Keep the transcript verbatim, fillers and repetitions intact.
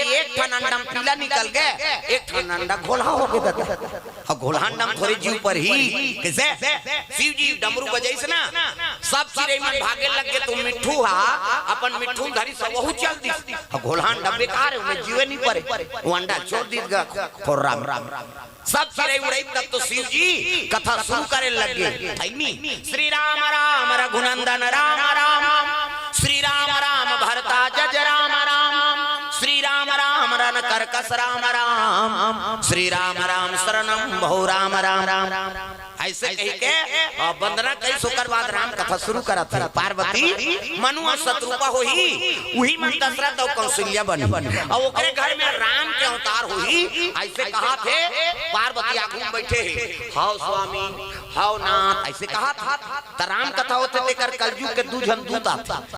एक ठन अंडा म पीला निकल गे, एक ठन अंडा घोलहा हो गे दादा। अउ घोलहा अंडा म थोरे जीव परही। कइसे? शिव जी डमरू बजाइस ना, सब चिरई मन भागे लग गे, त मिट्ठू हा अपन मिट्ठू धरिस, वहू चल दिस। अउ घोलहा अंडा बेकार हे, ओमे जीवे नइ परे, वो अंडा छोड़ दिस गा। खोर राम राम। सब चिरई उड़ाई, तब तो शिव जी कथा शुरू करे लग गे। थैनी, श्री राम राम रघुनंदन राम राम, श्री राम राम भरता जज राम राम, श्री राम राम रण करकस राम राम, श्री राम राम शरणम भो राम राम। अइसे कहिके, अ, वंदना करिस, ओकर बाद राम कथा शुरू करत हे। पार्वती मनु अउ सतरूपा होही, उही मन दशरथ अउ कौशल्या बनही, अउ ओकरे घर में राम के अवतार होही। अइसे कहत हे, पार्वती आगू में बइठे हे, "हव स्वामी, हव नाथ," अइसे कहत हे। त राम कथा होथे, तेकर कलजुग के दू झन दूत आथे।